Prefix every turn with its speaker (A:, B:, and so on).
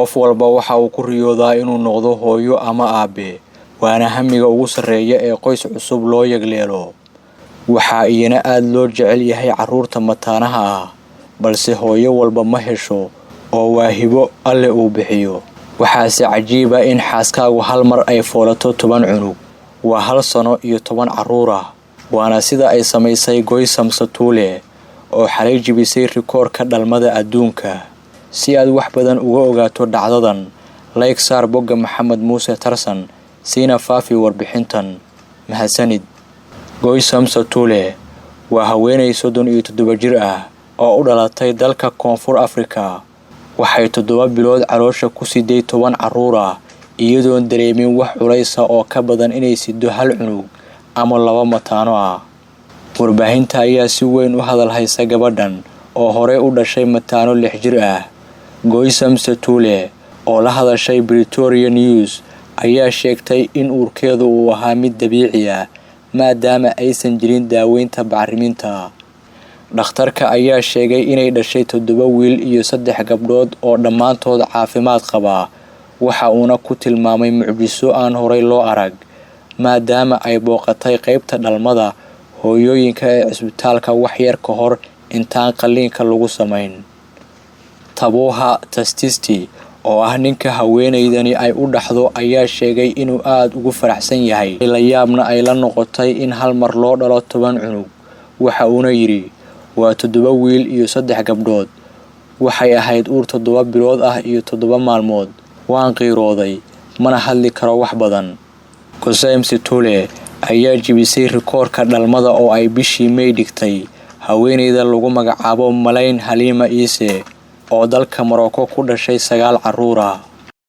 A: Qof walba waxa uu ku riyoodaa inuu noqdo hooyo ama aabe, waana hamiga ugu sarreeya ee qoys cusub loo yagleelo. Waxaa iyana aad loo jecel yahay carruurta mataanaha ah, balse hooyo walba ma hesho oo waa hibo Alle uu bixiyo. Waxaase cajiib ah in xaaskaagu hal mar ay foolato 10 cunug. Waa hal sano iyo 10 carruur ah, waana sida ay samaysay Goysam Satuule oo xalay jebisay rikoorka dhalmada adduunka. Si aad wax badan uga ogaato dhacdadan, like saar bogga Maxamed Muuse Tarsan, siina faafi warbixintan. Mahadsanid. Goysam Satuule waa haweeney 37 jir ah oo u dhalatay dalka Koonfur Afrika. Waxay 7 bilood caloosha ku siday 10 carruur ah, iyadoon dareemin wax culays ah oo ka badan inay siddo hal cunug ama laba mataano ah. Warbaahinta ayaa si weyn u hadal haysa gabadhan oo horey u dhashay mataano 6 jir ah. Goysam Satuule oo la hadashay Pretoria News ayaa sheegtay in uurkeedu uu ahaa mid dabiici ah, maadaama aysan jirin daaweynta bacriminta. Dhakhtarka ayaa sheegay inay dhashay 7 wiil iyo 3 gabdhood oo dhammaantood caafimaad qaba, waxa uuna ku tilmaamay mucjiso aan horey loo arag, maadaama ay booqatay qaybta dhalmada hooyooyinka ee cisbitaalka wax yar ka hor intaan qalliinka lagu samayn. Taboha Tastisti oo ah ninka haweeneydani ay u dhaxdo ayaa sheegay inuu aad ugu faraxsan yahay, la yaabna ay la noqotay in hal mar loo dhalo 10 cunug. Waxa uuna yidhi, waa 7 wiil iyo 3 gabdhood. Waxay ahayd uur 7 bilood ah iyo 7 maalmood. Waan qiirooday, mana hadli karo wax badan. Goysam Satuule ayaa jebisay rikoorka dhalmada oo ay bishii May dhigtay haweeneyda lagu magacaabo Malayn Halima Iise oo dalka Morocco ku dhashay 9 carruur ah.